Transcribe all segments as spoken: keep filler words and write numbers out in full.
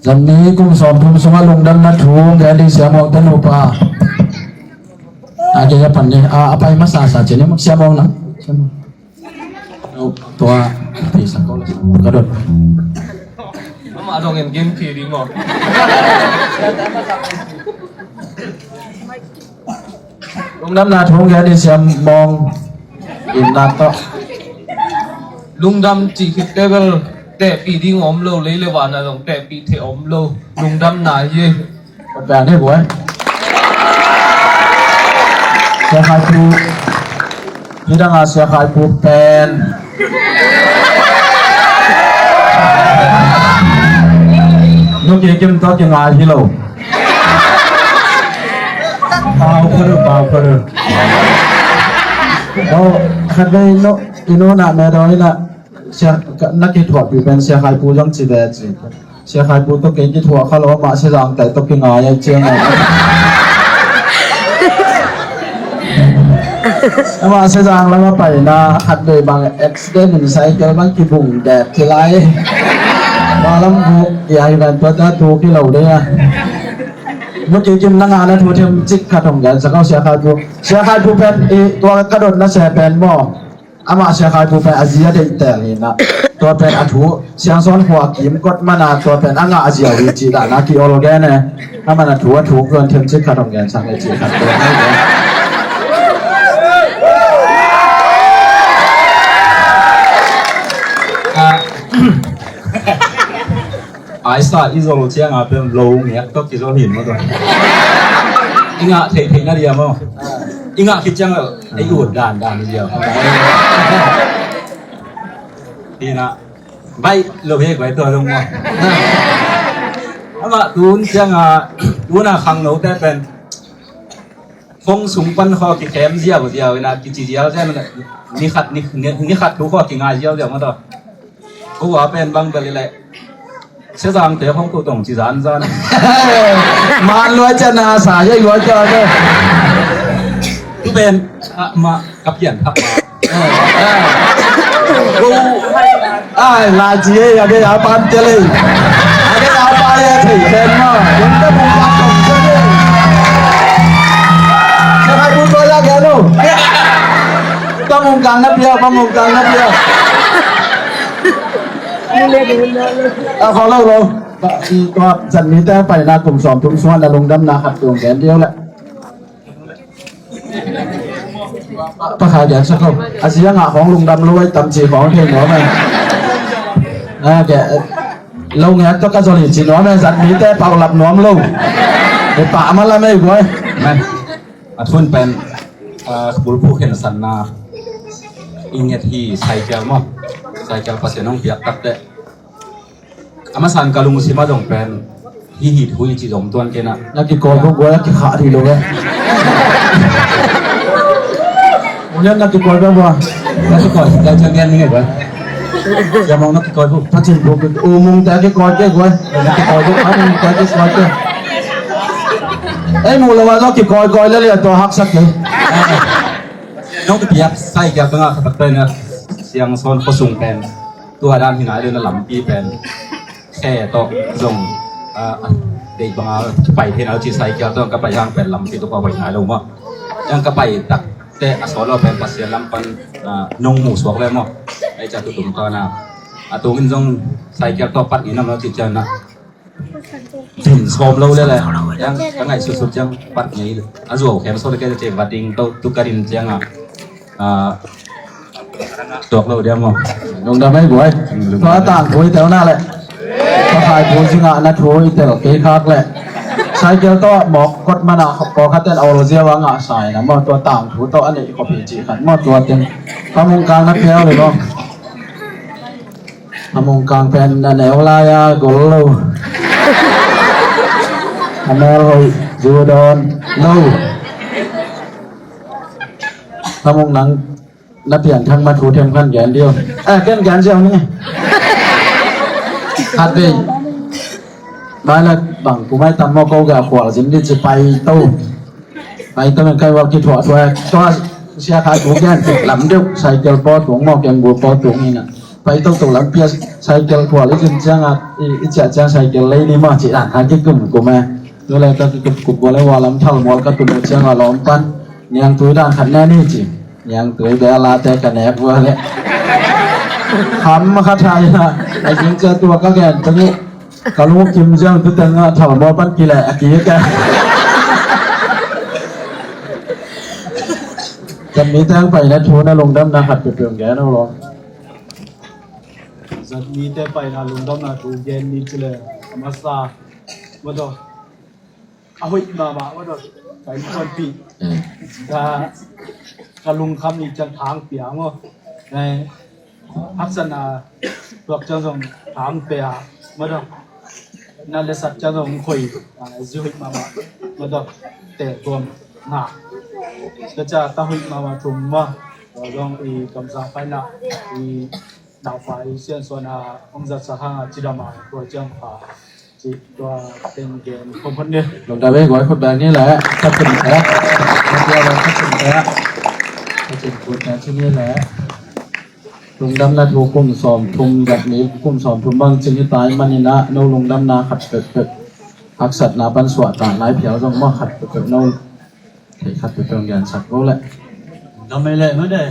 Zan ni kum sawmthum sungah lungdamna thu gen ding Sia Mawng te nupa. A kei a pan ni a, a pai masasa ci ni Sia Mawng na. Tua, pi sa ko la sa ka dot. Ama dong en gen pi ding aw. Lungdamna thu gen ding Sia Mawng in na tawh. Lungdam cih khit teh bel tehpih ding om lo, lei le van ah zong tehpih thei om lo. Lungdamna hi. Kawtbang hi buai. Sia Khai Pu. Hi dang a Sia Khai Pu pen. Nu Kei Kim tawh kingai hi lo. Pau kha lo, pau kha lo. Oh, khat vei no, i no na me do hi na. Sia, na kithuahpih pen Sia Khai Pu zong ci ve ci. Sia Khai Pu tawh kei kithuah kha lo, amah Sia Zang te tawh kingai a ciang a. Amah Sia Zang lam a paina khat vei bang accident in cycle bang kibung dek ci lai. Tua lam buk i ai van tua ta tu ki lo ding a. Nu Kei Kim na ngahna thu themcik khat hong gen sak aw Sia Khai Pu. Sia Khai Pu pen i tua ka dotna se pen maw. Amah Sia Khai Pu pen a zi a deih tel hi na. Tua pen a thu Siangsawn khua kim kot man a tua pen a ngah a ziau hi cih dahna ki-ol gen e. Amah na thu a thuk tuan themcik khat hong gen sak le cih khat tuan. Ah. Aisa i zol ciang a pen lo ngiak tawh kizol hin maw tawh. I ngah theihtheih na dia maw. I ngah khit ciang a ei ut dan dan dia. Hi na baih lo hi guai tua zong maw. Amah tun ciang a tun a khangno te pen Kong sung pan khaw kikhem ziauziau ina kici ziauziau ina ni khat ni, ni, ni khat thu khaw kingai ziauziau mah tawh. Ko a pen bang bel i leh Sia Zang te khong ko tong ci zanzan. Man luai cian na sa yei luai cian na. Tu pen ah, ma ka pian thak ma. Ai, la ci ei, a ke ya pan tel ei. A ke ya pan ei, thei pen ma. Yun ta mung kang tong ci ei. Sa kai bun ko la ke no. Ta mung kang na pia, pa mung kang na pia. A khawng lo lo. Ba, i tua zan mi te pai na kum sawm thum suan na lungdam na khat tung gen diau le. Pakhat gen sa ko. A sia ngah khawng lungdam lo ai tam ci khawng thei nuam ai. A, ke, lo ngiat tawh ka zol hi ci nuam ai, zat mite paulap nuam lo. E pah ma lam ei guai. Men, a thun pen, a, bulphuh khensanna i nget hi Saikial maw. Saikial Pasian hong piak tak teh. A masan ka lungsim a zong pen hih hih hui ci zong tuan kei na. Na kikawi ko guai a kikhah dih lo ve. Ulian na kikawi ko guai. Na kikawi, ka ciang ngen ni nge guai. Ya mong na kikawi ko. Pacin ko, umung te a kikawi ke guai. Na kikawi ko, umung te a kikawi ke. Ei, mu lo a zong kikawi kawi le le a tua haksak ke. Nong kipiak Saikial ka ngah khatak pen a Siangsawn khuasung pen. Tua dan hi nai lo na lampi pen khe tawh zong, a, a, deih banga ka pai thei nai lo ci Saikial tawh ka pai hang pen lampi tawh ka pai nai lo maw. Yang ka pai tak teh a sawt lo pen Pasian lam pan, a, nong muh suak le maw. Ei ca tutum tawh na. A tungin zong Saikial tawh pat ni nam lo ci cian na. Din sawm lo le le. Yang ka ngaihsutsut ciang pat ngei. A zuau khem sawt le kei te va ding to tu ka din ciang a. A, tuak lo dia maw. Lungdam ei buai. Tua tangthu i tel na le. Tua khai thu zi ngah na thu i tel kei khak le. Saikial tawh mawk kot man a pawlkhat ten a ol ziau a ngah sai na maw. Tua tangthu tawh a neih khop hi ci khat maw tua ten. Pamung kang na piau le maw. A mungkang pen a neu lai a gol lo. A mel hoih zu dawn lo. A mung nang na pian thang ma thu them khan gen diu. Eh, ken gen ziau ni. Khat vei. Bai la bang ku mai tam mo ko ga khual zin di ci pai to. Pai to men kai wal ki thuah thuah. Tua sia khat ku gen lam deuh Saikial pawl tung mo ken bu pawl tung ni na. Pai toto lampi ah cycle khual i zin ciangah i, i ciah ciang cycle lei ni mah cih dan kha kikumkum e. Tu le ka kikumkum kua le hua lam thal mual ka tun uh ciangah lawm pan niangtui dan khat ne ni ci. Niangtui bel a te ka nek vua le kham kha thai na. A zing ciah tua ka gen teng uh ka lungkim ziang tu tengah thal mual pan kileh a kik e. Kan mi teng paina thu na lungdamna khat peuhpeuh gen uh law. Zat mite paina lungdamna thu gen ni ci le a masa madaw a hoih mahmah madaw ka innkuanpih ka ka lungkham ni ciang thang pia maw. Haksatna tuak ciang zong thang pia madaw na lesat ciang zong khoi zi hoih mahmah madaw te tuam na ka ca ka hoih mahmah thum maw. Tua zong i kamsang paina i naupa i siansuan a hong zatsak hang a cidam a tua ciang pha cih tua teng gen khom phot ni. Lungdam ei guai khut beng ni leh khat cin pek. Khat cin pek. Khat cin khut beng cin ni leh lungdamna thu kum sawm thum zat ni kum sawm thum bang cin hi tai manin ah no lungdamna khat peuhpeuh haksatna pan suahtak nai phial zong maw khat peuhpeuh no thei khat peuhpeuh gen sak lo leh. Dam ei leh mah de.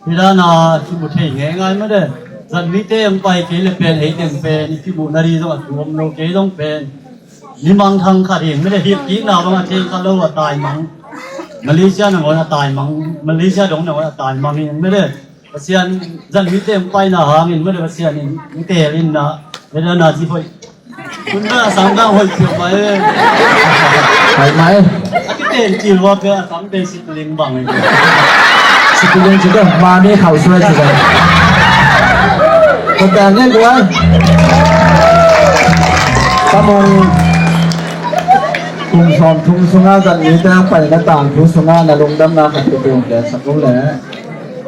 Hi dana kimu thei ngeingai mah de. Zat mite hong pai kei le pen ei teng pen i kimuhna di zong a tuam lo kei zong pen mi mangthang khat hi mah de. Hih kikna bang a thei kha lo a taimang. Malaysia nangawn a taimang, Malaysia dong nangawn a taimang hi mah de. Pasian zat mite hong paina hangin mah de Pasian in hong teel in na. Hi dana zi hoih Kun na sang dang hoih piak mai. Hoih mai. A kiten cil wa pia a tam te sitling bang. Sitling ci dong mami khau suai ci dong. Ko dang ne guai. Kamong kum sawm thum sunga zat mite hong paina tangthu sunga na lungdamna khat peuhpeuh gen sak lo leh.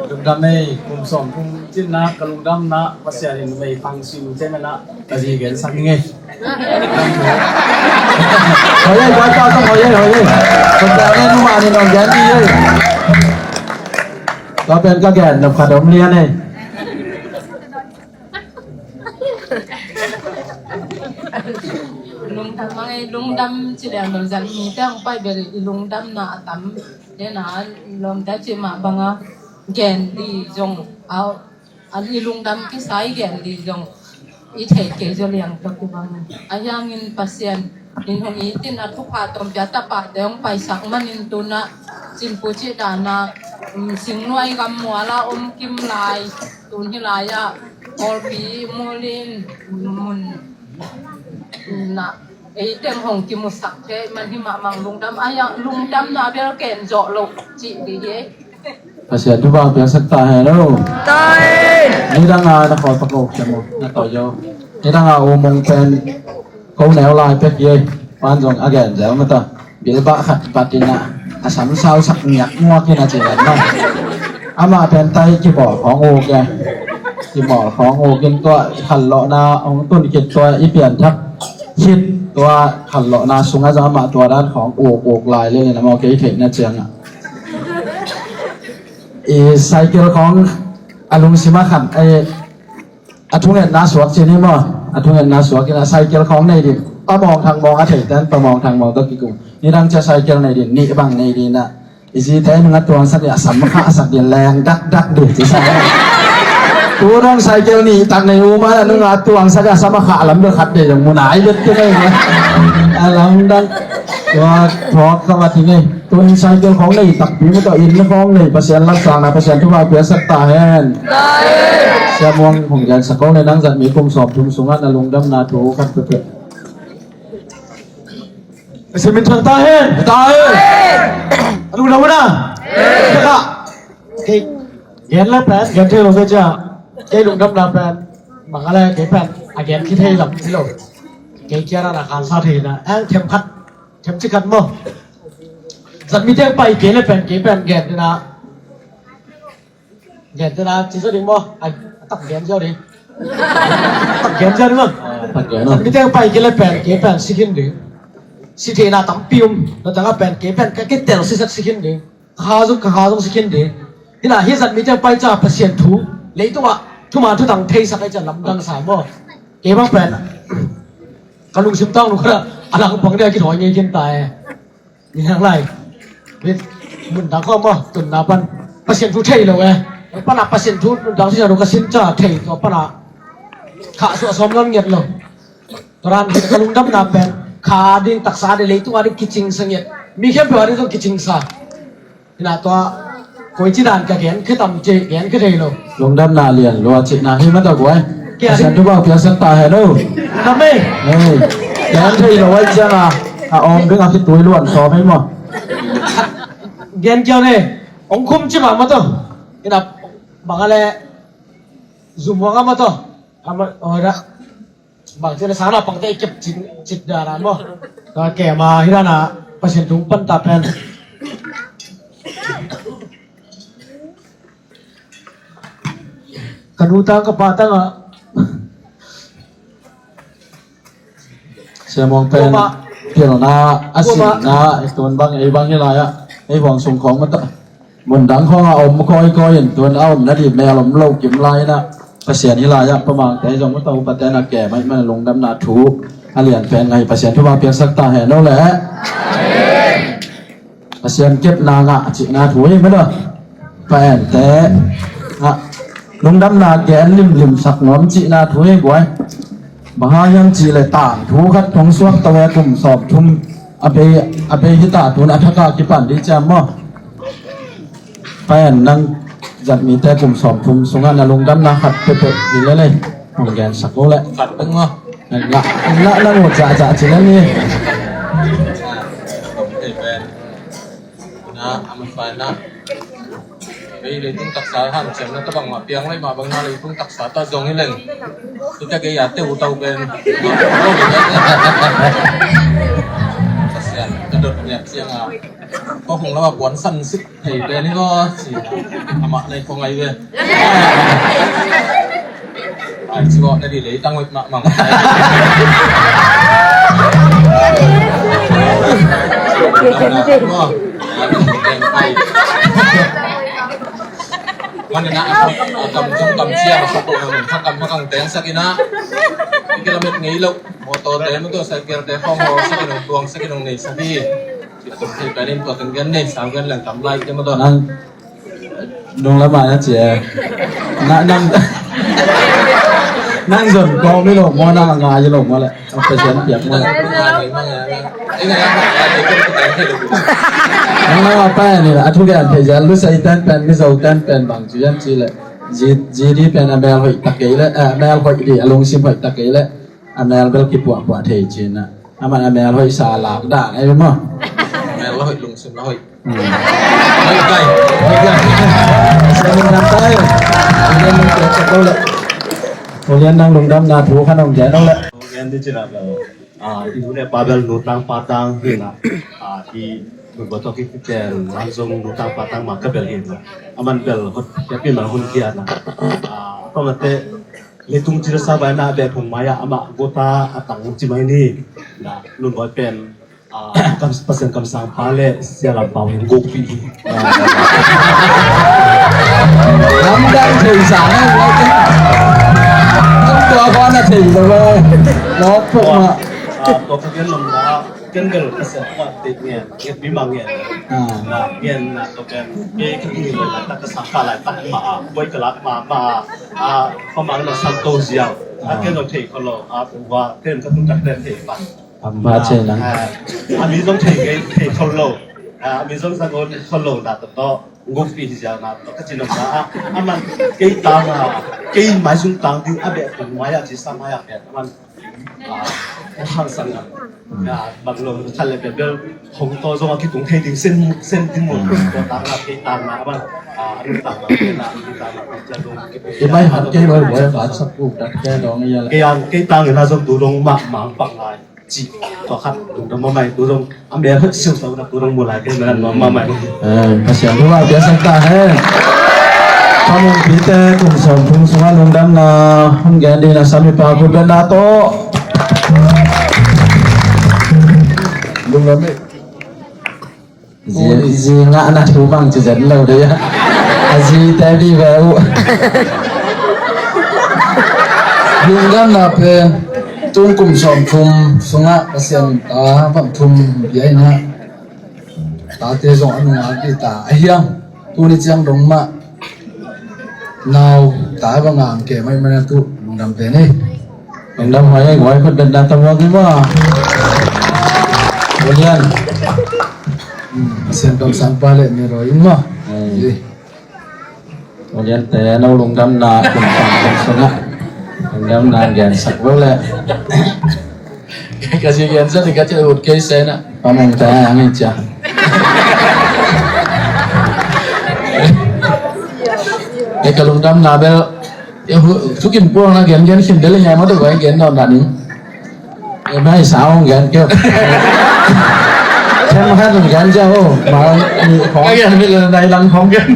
Lungdam ei kum sawm thum cinna ka lungdamna Pasian in mei fang sim te mena ka zi gen sak ning ei. Hoi ei, hoi ei, hoi ei, hoi ei. Ko ta ne numa ni nong gen di ei. Ka pen ka gen nop khat om lian ei. Lungdam mang ei, lungdam ci lian lo zat mite hong pai bel i lungdamna a tam. Dena lawmte ci mah banga gen di zong a an i lungdam kisai gen di zong i theih kei zaw liang tawh kibang. A hiangin Pasian in hong itin a thupha tawmpia tapate hong paisak manin tuna cinpu cih dana singnuai gam muala om kim lai tun hi lai-ah Kawlpi mulin mun na ei teng hong kimusak thei man hi mahmah lungdam a hiang lungdamna bel ken zawh loh cih di hi. Pasian thupha piaksak ta hen lo. Nidanga na khawl pakok cemu na tawi yo. Nidanga umong pen ko neu lai pek ye. Pan zong a gen zel mata bilbah khat patina a sam sau sak ngiak nguak in a ci len ma. Amah pen tai kibawl khawng uk e. Kibawl khawng uk in tua khanlawhna hong tun khit tua i pianthak khit tua khanlawhna sungah zong amah tua dan khawng uk uk lai lelin amau kei theihna ciangah i cycle khawng a lungsim a khan a thungetna suak cin hi maw? A thungetna suak in a cycle khawng nei din pamawng thangmawng a theiten pamawng thangmawng tawh kikung nidang cia cycle nei din nih bang nei din ah i zite nung a tuangsak in a sam kha a sak din leng dakdak din ci sa. Tu dong cycle nih tak nei um a nung a tuangsak in a sam a kha lam bel khat dei dong mun ai bet ke nei a lam dang tua thawk kha ma ti nei. Tun cycle khawng nei takpi mah tawh inn khawng nei Pasian laksakna Pasian thupha piaksak ta hen. Sia Muang hong gensak khawng le nang zat mi kum sawm thum sungah na lungdamna thu khat peuhpeuh. Pasian min thang ta hen. Ta hen. A lungdam uh na. Kei gen le pen gen thei lo ve cia kei lungdamna pen bang a le kei pen a gen khi thei lam hi lo. Kei kia na na khan sa thei na ang them khat them ci khat maw. Zat mi teng pai kei le pen kei pen gen dena gen dena ci zaw ding maw. A tak gen zaw ding. Tak gen zaw ding maw. Zat mi teng pai kei le pen kei pen si khin ding. Si theihna tampi um na tanga pen kei pen ka kitel siset si khin ding. Ka kha zong ka kha zong si khin ding. Hina hi zat mi teng pai ca Pasian thu leitungah thuman thutang theisak ahi ciang lamdang sa maw? Kei bang pen ka lungsim tawng nu khat a langpang ding a kithawi ngei khin ta e. Ni hang lai. Mundang khawm maw, tunna pan Pasian thu thei lo e. Pana Pasian thu mundang thu ka sin ca thei tua pana khah suah sawm ngiat lo. Tua dan ka lungdamna pen kha ding taksa ding leitung a ding kicingsa ngiat. Mi khempeuh a ding zong kicingsa. Ina tua koici dan ka gen khia tam ci gen khia thei lo. Lungdamna lian lua cihna hi mah tawh guai. Kia Pasian ding thupha piaksak ta hen o. Amen. Hei. Gen thei lo ai ciang a, a om ding a khitui luan sawm hi maw? Gen kiau ne. Ong khum ci mah mah tawh. Ina bang a le zum wang a mah tawh. A mah ora. Bang ci le sang na pangte i kep cit, cit dan a maw? Ka kem a hi dan a Pasian thu pan ta pen. Ka nu tang ka pa tang a. Siamong pen. Kuama. Pilna a kuama. Sinna i tun bang ei bang hi lai a. Ei huang sung khawng mah ta. Mundang khawng a om kawikawi in tun a om nading mel om lo kim lai in a Pasian hi lai ah pamangte zong uta upate na kem ahih man lungdamna thu a lian pen ngah hi. Pasian thupha piaksak ta hen o leh. Pasian kepna ngah cihna thu hi mah lo. Pa ente ah lungdamna gen limlim sak nuam cihna thu hi guai. Bang hang hiam cih leh tangthu khat hong suak to e kum sawmthum a bei, a bei hi ta tun a thak a kipan ding ciam maw? Pa en nang zat mite kum sawmthum sungah na lungdamna khat peuhpeuh hi lel ei. Hong gensak o leh. Khat bek maw? Ngah, ngah, ngah nang ut zahzah ci lel ni. Na, a man fai na. Ei leitung taksa hanciamna tabang mah piang lai mah bang na leitung taksa ta zong hi leng. Tuta gei a teu tau pen. Pasian ka dot ngiat ciang a. Ko hong lam a puan san sik thei pen hi ko ci. Amah nei ko ngai ve. Ai ci ko na di lei tang wet mah mang. Manina a kam zong kam cia a sak ko na mun kha kam kha kang teng sak ina. Kilamet ngei lo. Motor te motor cycle te khong ho sak inong tuang sak inong nei sak hi. Thei pen in tua teng gen nei sang gen leng tam lai te motor. Nang nung lama na cia. Na nang nang zon ko mi lo mo na nga yi lo mo le. Ang Pasian piak mo le. Nang nang apa ni a thu gen thei zel lu sai ten pen mi zo ten pen bang ci yan ci le. Zi zi di pen a mel hoih tak kei le a mel hoih di a lungsim hoih tak kei le. A mel bel kipuahpuah thei cin a. Aman a mel hoih sa lak dan ei maw? Mel la hoih lungsim la hoih. Hmm. Hoih kai. Hoih kai. Siamin dan tai. Hoih kai. Hoih kai. Hoih kai. Nang lungdamna thu khan hong gen hong le. Hong gen di cin a bel. Ah, i nu le pa bel nu tang pa tang hi na. Ah, i nu ba to ki tel nan zong nu tang pa tang ma ka bel hi na. Aman bel hot ya pi man hun kia na. Ah, ko ngate Leitung cil sa bai na beh phung mai ah amah gota a tang ci mai ni. Na nun boy pen, ah, kam, Pasian kamsang pa le sia lam pau hin guk pi hi. Lamdang thei sa na. Tua ko na thei lo. Lo pok ma. Ah, tua ka gen lam na. Ken bel ka sia kuat te ngen, ngen mi ma ngen. Ah. Na ngen na to ken, ke ka ngi lo la ta ka sa ka lai ta ma a, boi ka lak ma ma a, a, pa ma na san to ziau. A ken lo thei ko lo, a, wa, ken ka tun ta ken thei pa. Am ba che nang. A, a mi zong thei ngen, thei ko lo. A, a mi zong sa ngon ko lo na to to. Nguk pi hi ziau na to ka ci nop na a, a man kei tang a, kei mai sung tang ding a beh tung mai a ci sa mai a ken a man. Ah, hang sang a. Ah, bang lo thal le bel hong to zong a kitung thei ding sen, sen ding mo. To tang a kei tang na a man. Ah, a lu tang na kei na, a lu tang na kei na. I mai han kei lo boy ba sa ku ta kei dong ya. Kei ang kei tang na zong tu dong ma mang pang lai. Ci, tua khat, tu dong ma mai, tu dong. A mel hoih siu sa na tu dong mu lai kei na nuam ma mai. Eh, Pasian thu a piaksak ta hen. Pamumpite kum sawmthum sungah lungdamna hong gen ding na sami pa khut beng na tawh. Lungdam eh. Zi, zi ngahna thu bang ci zen lo dei a. A zi te bi ve uh. Lungdamna pen tung kum sawmthum sungah Pasian ta bang thum bia in ah, tate zong a nungak dih ta a hiang, tuni ciang dong mah nau ta bang ang ke mai mana tu lungdam pen ei. Lungdam hai ei, guai khut benda tamuak ni ma. Ulian. Hmm, Pasian tong sang pa le mi roi in ma. Ei. Ei. Ulian te no lungdamna kum sawmthum sungah lungdamna gensak lo le. Ka si gensak ni ka ci ut kei sena. Pamong te ang ei cia. Ei ka lungdamna bel. Ei hu, tukin puang na gen gen khin bel ei ngai ma tu bai gen nawn na ni. Ei mai sa hong gen keu. Khem khat hong gen cia ho. Ma ni khong. Ka gen mi le nai lang khong gen.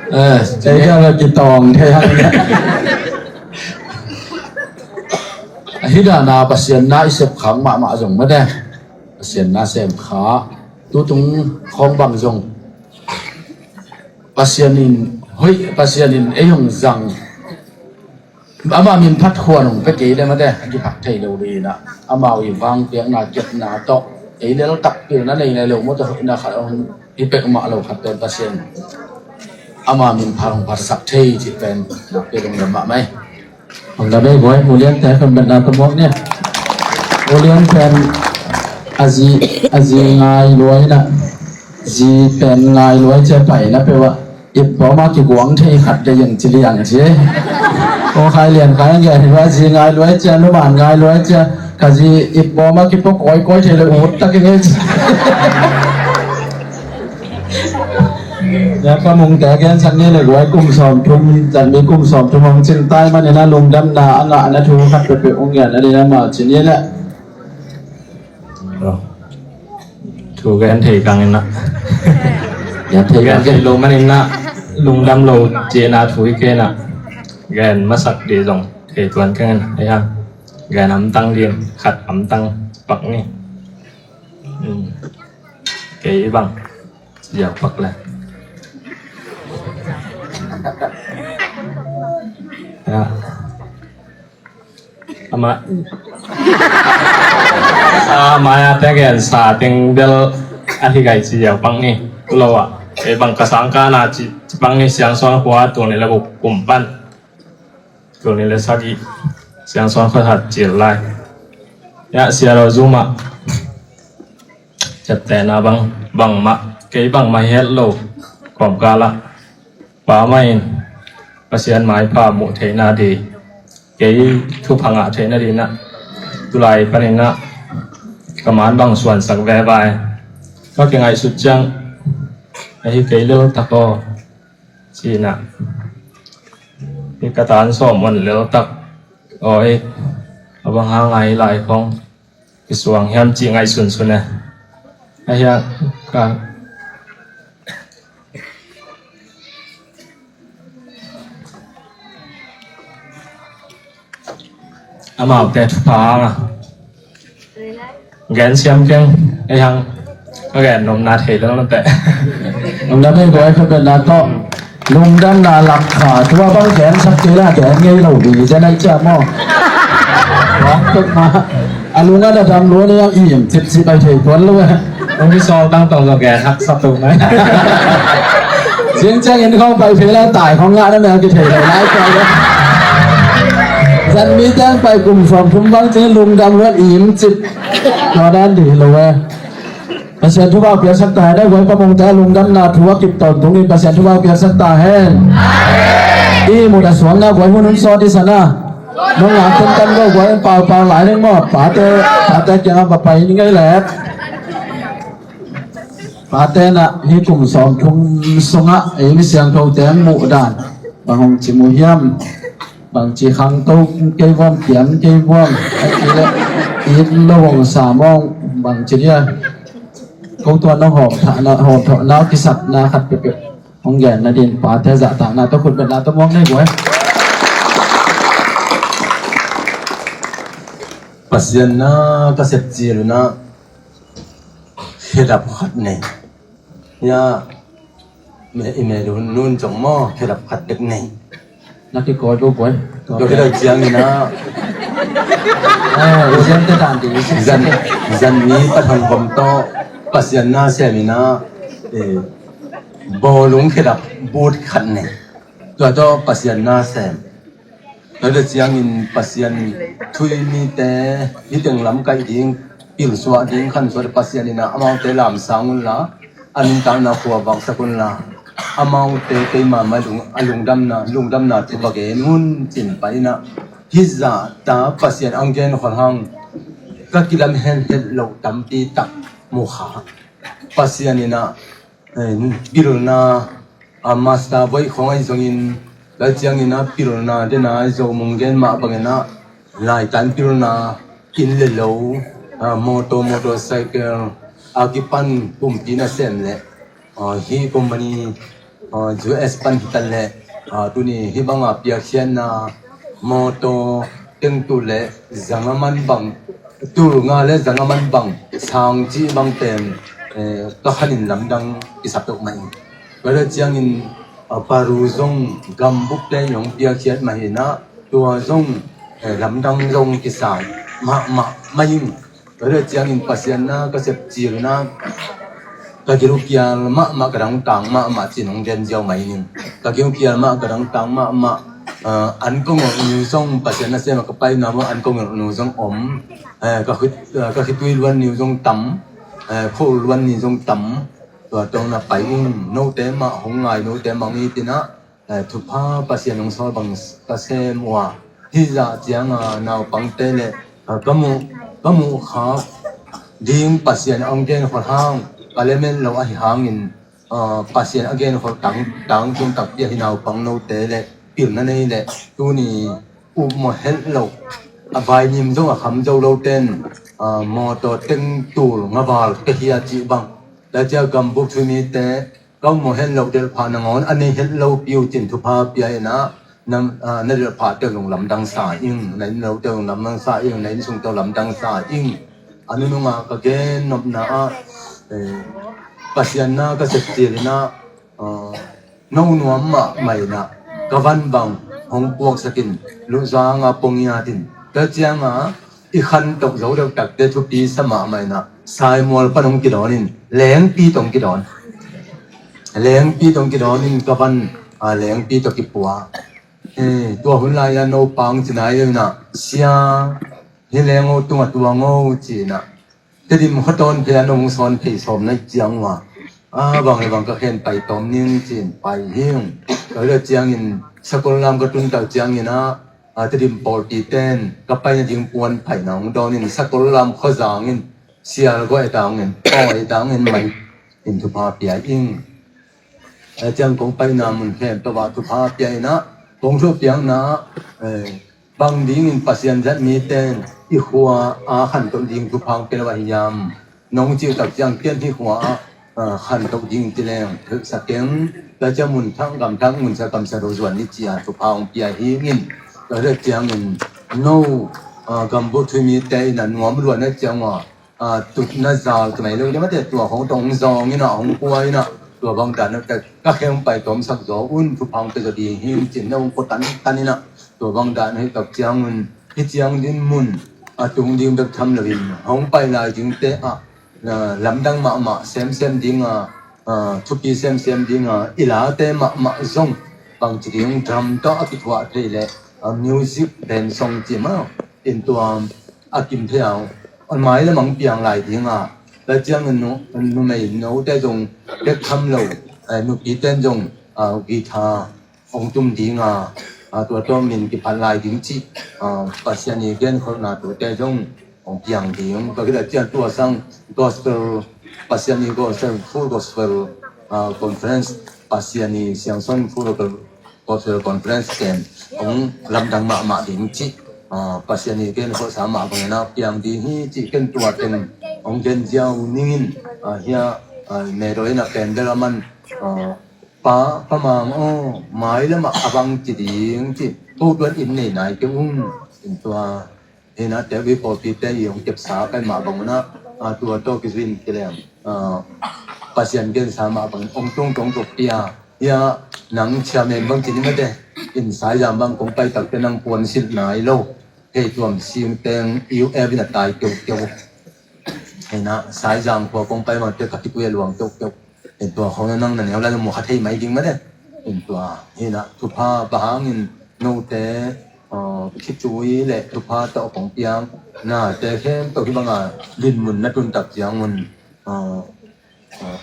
Eh, ei ka la kitawng thei hang gen. Ahi dana Pasian na i sep khak mahmah zong mate. Pasian na sem kha. Tutung khong bang zong. Pasian in, hoih, Pasian in ei hong zang. Ama min phat khuan hong pia kei le mate, a kiphak thei lo ding in ah. Amau i vang piakna, kepna tawh. Ei lel tak pilna nei nai lo maw tawh hoihna khat hong hi pek mah lo khat pen Pasian. Ama min phat hong phatsak thei cih pen, nak pia lungdam mahmah ei. Hong da bei guai, ulian te pen benda tamuak ni. Ulian pen a zi, a zi ngai luai na. Zi pen ngai luai cia pai na pe wa. Ip bawm a kiguang thei khat de yang ci liang ci. Ko khai lian khai ang ya hi wa zi ngai luai cia, numan ngai luai cia. Ka zi ip bawm a kipok koi koi thei le ut tak i ngei ci. Ya ka mung te gen sang ni le guai kum sawmthum, zan mi kum sawmthum hong cing tai man ina lungdamna a ngahna thu khat pepeh hong gen a dina ma ci ni le. Thu gen thei kang ina. Ya thei gen kang thei lo man ina lungdam lo cina thu i kena. Gen masak di zong thei tuan kang ina. Ya gen amtang din khat amtang pak ni. Hmm. Kei bang. Ziau pak le. Ya. Ama. Sa maya te gen sa ting bel a hi gai ci ziau pak ni. Kulo a. Kei bang ka sang ka na ci, ci pak ni siang suan khua tu ni le buk kum pan. Tul ni le sagih siang suan khuat hat cil lai. Ya sia lo zuma. Ciaptehna bang, bangmah, kei bangmah hi het lo. Kawmkal ah pa mah in Pasian maipha muh theihna di, kei thupha ngah theihna di na. Tulai panin ah ka man bang suansak veva e. Ka kingaihsut ciang ahi kei lel tak aw. Cina. Hi ka tan sawm on lel tak. Oi. A bang hang ai lai khong. Kisuang hiam ci ngai sunsun e. A hia ka. Amaute thupha hang a. Gen siam keng, ei hang. Ka gen nopna thei lel na teh. Nopna thei guai kha bel na tawh. Lungdamna lam kha. Tua bang gen sak kei la gen ngei lo bi. Zen ai cia maw. Bang tuk ma. A lunga da dam lua ni ang im cip cip ai thei tuan lo e. Ong mi sawl tang tong lo gen hak sap tuk mai. Zing ciang in khong pai phei la tai khong ngah na mel ki thei lo lai tua le. Zan mi teng pai kum sawm thum bang ci lungdam luat im cip. Tua dan di lo e. Pasian thupha piaksak ta hen, guai pamongte lungdamna thu a kip tawntung in Pasian thupha piaksak ta hen. I mut a suangna guai hun hun sawt i sana. Nong ngak tentan lo guai in paupau lai ding maw. Pate, pate kiangah va pai ni ngei lek. Pate na hi kum sawmthum sungah ei mi siangthote muh dan. Bang hong ci mu hiam. Bangci khangto kei vuam, kiam kei vuam, a ci le it lo hong sa mawng, bangci dia. Ko tua nong hawm thahna, hawm thawhna, kisapna khat pepep hong gen nadin pate zahtakna tawh khut betna tawh muang nei guai. Pasian na ka sepcil na khedap khat nei. Ya, me, i me nun, nun cong maw, khedap khat bek nei. Na kikawi ko guai. Tua khit a ciangin ah, eh, zan te dan ding, zan, zan ni pathang bom tawh Pasian na sem in ah, eh, bawlung khedap but khat nei. Tua tawh Pasian na sem. Tua khit a ciangin Pasian thu-um mite hih teng lam kaih ding, pilsuah ding, khansuah ding, Pasian in ah amaute lamsang unla, a nuntakna khuavaksak unla, amaute keima mah lung, a lungdamna, lungdamna thu va gen un ci-in pai in ah, hih zahta Pasian ang gen khol hang ka kilam henhet loh tampi tak mu kha. Pasian in ah, eh, pilna, a master voih khong ahi zongin, tua ciangin ah pilna dena ahi zong mung gen mah bangin ah, laitan pilna, inn le lo, ah, motor, motorcycle, a kipan pumpi nasem le, ah, hih company, ah, U S pan hi tan le, ah, tuni hih banga piakkhiatna, motor, tengtul le zanga man bang, tul nga le zanga man bang sang cih bang pen, eh, ka khanin lamdang kisap deuh mah in. Tua khit a ciangin, ah, Peru zong gambup te hong piakkhiat mah hi in ah, tua zong, eh, lamdang zong kisai mahmah mah in. Tua khit a ciangin Pasian na ka sep cil in ah, ka gil uh kial mahmah, ka dangtang mahmah ci-in hong gen ziau mah in. Ka gil uh kial mah, ka dangtang mahmah. Ah, an kong ol ni zong Pasian na sem a ka paina mun an kong ol ni zong om. Eh, ka khit, ah, ka khitui luan ni zong tam. Eh, khua luan ni zong tam. Tua tawh na pai ung, note mah hong ngai, note mah hong it in ah, eh, thupha Pasian hong sawl bang ka sem uh a, hih zah cianga naupangte le, eh, ka muh, ka muh kha ding Pasian a hong gen khol hang ka lemel lo ahi hangin, eh, Pasian a gen khol tang, tangtung takpi ahi naupang note le pilna nei le tuni upmawh het lo, a vainim zong a kham zo lo ten, eh, motor tengtul ngaval ka hi a cih bang, tua ciang gambup thu-um mite, ka upmawh het loh delhphah nangawn a nei het lopi uh ci-in thupha pia in ah, na, ah, na delhphah teuh zong lamdang sa ing, na inn lo teuh zong lamdang sa ing, na inn sung teuh lamdang sa ing. A nunung ah ka gen nopna ah, eh, Pasian na ka sep cil in ah, ah, no nuam mahmah in ah, ka van bang hong puaksak in, luzang a pong ngiat in, tua cianga i khantoh zo deuh takte thupi sa mahmah in ah, Saimual pan hong kidawn in, Lengpi tawh hong kidawn. Lengpi tawh hong kidawn in ka van, ah, Lengpi tawh kipua. Eh, tua hun lai-a naupang ci nai deuh in ah, sia, hih Leng aw tungah tuang aw ci-in ah, Tedim khuatawn phei-a nong sawn phei sawm na hih ciang uh a, a bang le bang ka khen pai tawm ning ci-in pai hi ung. Tua khit a ciangin Sakollam ka tun tak ciangin ah, a, Tedim pawlpi ten ka pai nading puan phaina hong dawn in Sakollam khuazang in sial guah et a hong en, pawi et a hong en mai in thupha pia ing. A ciang kong paina mun khempeuh ah thupha pia in ah, kong thupha piakna, eh, bang dingin Pasian zat mite in i khua a khantoh ding thupha hong pia lo ahi hiam? Nong cih tak ciang ken hih khua ah, ah, khantoh ding ci leng, thilsa keng, tua ciang mun thak, gam thak, mun sa, kam sa, lo zuan ni ci-a thupha hong pia hi ing. Tua khit ciangin no, ah, gambup thu-um mite in a nuam luat na ciang uh a, ah, tutna zal tumai lo, tua mate tua hong tong zong in ah, hong kuai in ah, tua bang dan ka, ka khen pai tawmsak zaw un, thupha hong pia zaw ding hi ing ci-in na hong ko tantan in ah, tua bang dan hi tak ciang un, hih ciang din mun a tung ding bek tham lo in, hong pai lai dingte ah, ah, lamdang mahmah semsem ding a, ah, thupi semsem ding a, i late mahmah zong bangci ding drum tawh a kithuah thei leh, ah, music band song ci mah in tua a kim thei a, a mai lam ang piang lai ding a, tua ciangin nu, numei note zong bek tham lo, eh, nupite in zong, ah, guitar hong tum ding a, ah, tua tawh min kiphat lai ding cih, ah, Pasian i genkholhna tuate zong hong piang ding. Tua khit a ciang tua sang gospel, Pasian i gospel, Full Gospel, ah, Conference, Pasian i Siangsawn Full Gospel Conference ken hong lamdang mahmah ding cih, ah, Pasian i genkholhsa mah bangin ah piang ding hi cih ken tua teng hong gen ziau ning in, ah, hia, ah, Medaw in a pandal a man, ah, Pa, Pa Mang aw, mailam ah a bang ci ding ci, ko tuan inn nei nai kei ung, in tua hi in ah, tua i pawlpite i hong kepsa ka hih mah bang un ah, ah, tua tawh kizui in kilem, ah, Pasian gensa mah bangin hong tung tawh hong tuk pia, hia nang chairman bang ci ni mate, In Saizang bang kong pai takte nang puan silh nai lo. Hei tuam sing teng U F in a tai keukeu. Hei na Saizang khua kong pai mangte ka kipui a luang keukeu. Hei tua khong nang na neu lai mu kha thei mai ding mah de. Hei tua hei na thupha bang hangin note khitui le thupha tawh kong piang nate khempeuh hih banga dinmun na tun tak ciangun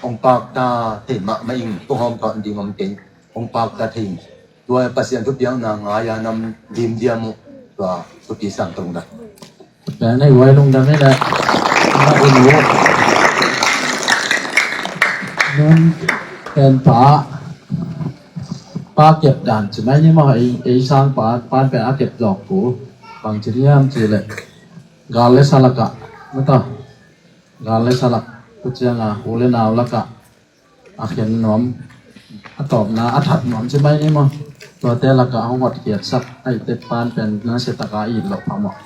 ong pakta thei mahmah ing. Kong hawm tawh ding om kei. Ong pakta thei ing. Tua Pasian thupiakna ngai-a nam dimdiam uh. Tua thupi sang tong da. Pen ei uai lungdam ei le. Na un uh. Nun pen pa pa kep dan ci mai ni maw, ei, ei sang pa, pan pen a kep lawk ku. Bang ci diam ci le gal le sa lakah mata. Gal le sa lak, tua cianga u le nau lakah a khen nuam, a tawpna a that nuam ci mai ni maw. Tuate lakah hong hotkhiatsak a i tep pan pen na sia taka i it loh phamawh.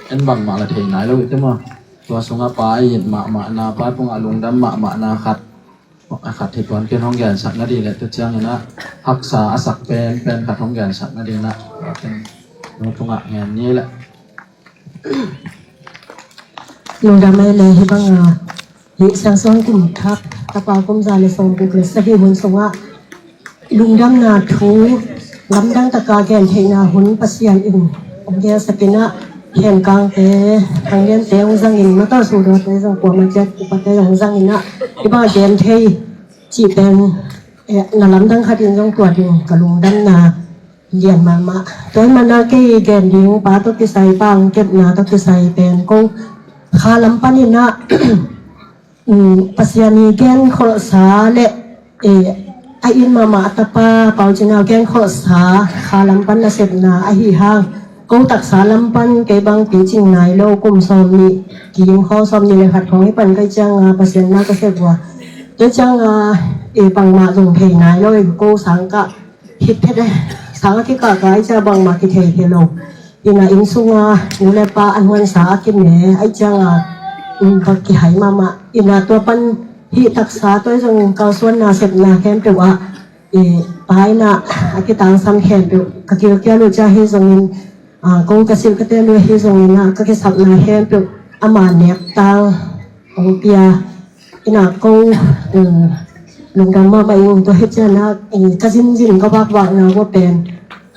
En bangmah la thei nai lo i te maw. Tua sungah pa a it mahmahna, pa tungah lungdam mahmahna khat, a khat hi tuan ken hong gensak nading le tua ciangin ah haksa a sak pen pen khat hong gensak nading ah tua ken nu tungah ngen ni le. Lungdam ei le hih banga hih Siangsawn kum thak tapa kum za le sawm guk le sagih hun sungah lungdamna thu lamdang taka gen theihna hun Pasian in hong gelsak in ah, Khen Kangte, Thang Liante hong zangin, Mataw Sudawte zong, kuamah ciat upate hong zangin ah, hih banga gen thei cih pen, eh, na lamdang khat in zong tua ding ka lungdamna lian mahmah. Tua hi mana kei gen ding pa tawh kisai, pa hong kepna tawh kisai pen ko kha lam panin ah, um, Pasian i genkholhsa le, eh, a it mahmah a tapa Pau Cin Hau genkholhsa kha lam pan nasepna ahi hang, ko taksa lam pan kei bang picing nai lo, kum sawm nih kim khawng, sawm nih le khat khawng hi pan kai cianga Pasian na ka sep uh a. Tua cianga, eh, bangmah zong thei nai lo, eh, ko sang kah khit phet e, sang a kikah ka ai cia bangmah kithei thei lo. Ina inn sunga nu le pa an huansa a kime ai cianga, um, bak kihai mahmah. Ina tua pan hih taksa tua zong kalsuanna sepna khempeuh ah, i, pa ina a kitangsam khempeuh ka kilkial uh cia hi zongin, ah, ko ka silh ka tel uh hi zongin ah ka kisapna khempeuh ama nek tang hong pia. Ina ko, um, lungdam mahmah ing. Tua hi ciana, um, ka zinzin ka vakvakna uh a pen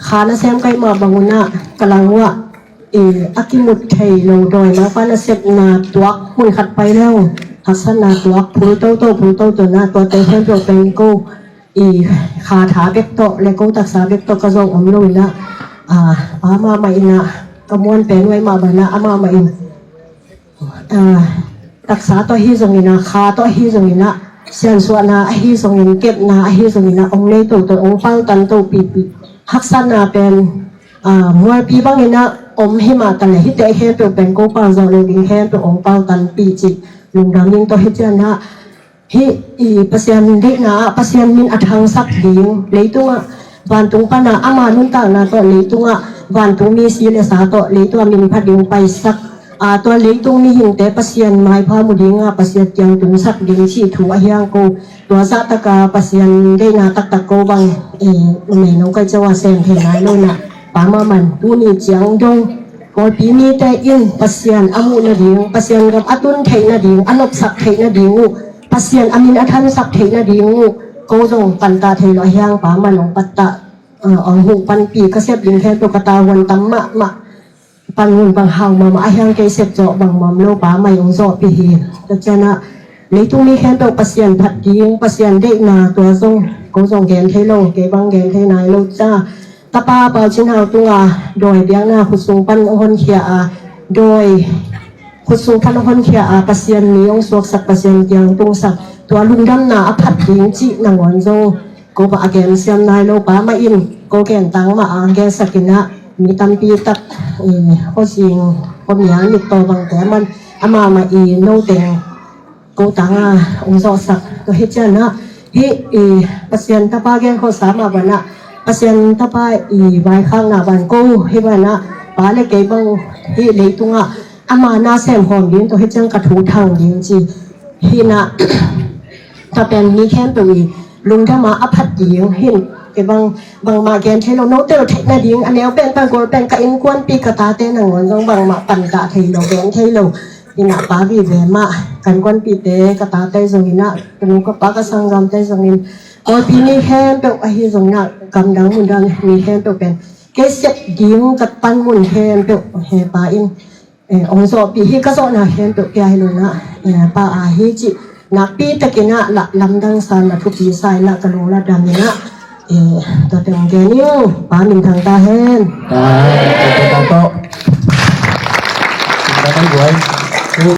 kha nasem ka hih mah bangun ah ka lang uh ah, um, a kimut thei lo dawi mangpa nasepna tuak mun khat pai leng haksatna tuak phul toto phul toto na, tuate khempeuh pen ko, um, kha tha bek tawh le ko taksa bek tawh ka zawh om lo ina, ah, pa mahmah ina ka muan pen uh a hih mah bana amah mah in, ah, taksa tawh ahi zongin ah, kha tawh ahi zongin ah, siansuahna ahi zongin, kepna ahi zongin ah, ong nei toto, ong paltan to pipi. Haksatna pen, ah, mualpi bangin ah om hi mah ta le, hihte khempeuh pen ko pal zawh lo ding khempeuh ong paltan pi cih lungdam ing. Tua hi ciana, hih i Pasian deihna ah Pasian min a thangsak ding, leitungah vantung pana ama nuntakna tawh, leitungah vantung mi si le sa tawh, leitungah min phat ding paisak, a, tua leitung mihingte Pasian maipha mu dinga Pasian kiang tunsak ding cih thu ahi hang ko, tua zahtaka Pasian deihna taktak ko bang, eh, numei no kai cawa sem thei nai lo na, pa mahmah in tuni ciang dong Kawlpi mite in Pasian a muh nading, Pasian gam a tun theih nading, a nopsak theih nading uh, Pasian a min a thansak theih nading uh, ko zong pantah thei lo ahi hang pa man ong pattah, ah, ong huh panpih, ka sep ding khempeuh ka tavuan tam mahmah, pan hun bang hau mahmah ahi hang kei sep zawh bang mawm lo pa mai ong zawhpih hi. Tua ciana leitung mi khempeuh Pasian phat ding, Pasian deihna tua zong ko zong gen thei lo, kei bang gen thei nai lo cia. Tapa Pau Cin Hau tunga dawi biakna khut sung pan hong honkhia a, dawi khut sung pan hong honkhia a, Pasian mi hong suaksak, Pasian kiang tungsak, tua lungdamna a phat ding cih nangawn zong ko bang a gen siam nai lo pa mah in, ko gen tang mah a gensak in ah, mi tampi tak, eh, Khuazing, Khuamial, Mittaw bangte man, amah mah i no teng ko tanga ong zawhsak. Tua hi ciana, hih i Pasian tapa genkholhsa mah banah, Pasian tapa i vaikhakna ban ko hi banah, pa le kei bang hih leitungah ama na sem hawm ding, tua hi ciang ka thu thang ding ci. Hih na, tua pen mi khempeuh i lungdam a a phat ding hin, Kei bang, bangmah gen thei lo, note lo theih nading, a neu pen pan gol pen ka innkuanpih ka tate nangawn zong bangmah pantah thei lo, gen thei lo. Ina pa vive mah, ka innkuanpihte, ka tate zong ina, ka nu ka pa ka sanggamte zong in, Kawlpi mi khempeuh ahi zong ina, gamdang mundang mi khempeuh pen kei sep ding ka panmun khempeuh he pa in, eh, hong zawhpih hi, ka zawhna khempeuh pia hi lo ina, eh, pa ahi cih nakpi takin ah lah lamdang sa ina, thupi sa ina, ka lungla dam ina, eh, tua teng gen ing. Pa minthang ta hen. Ai, tua teng tawh. Tua teng guai.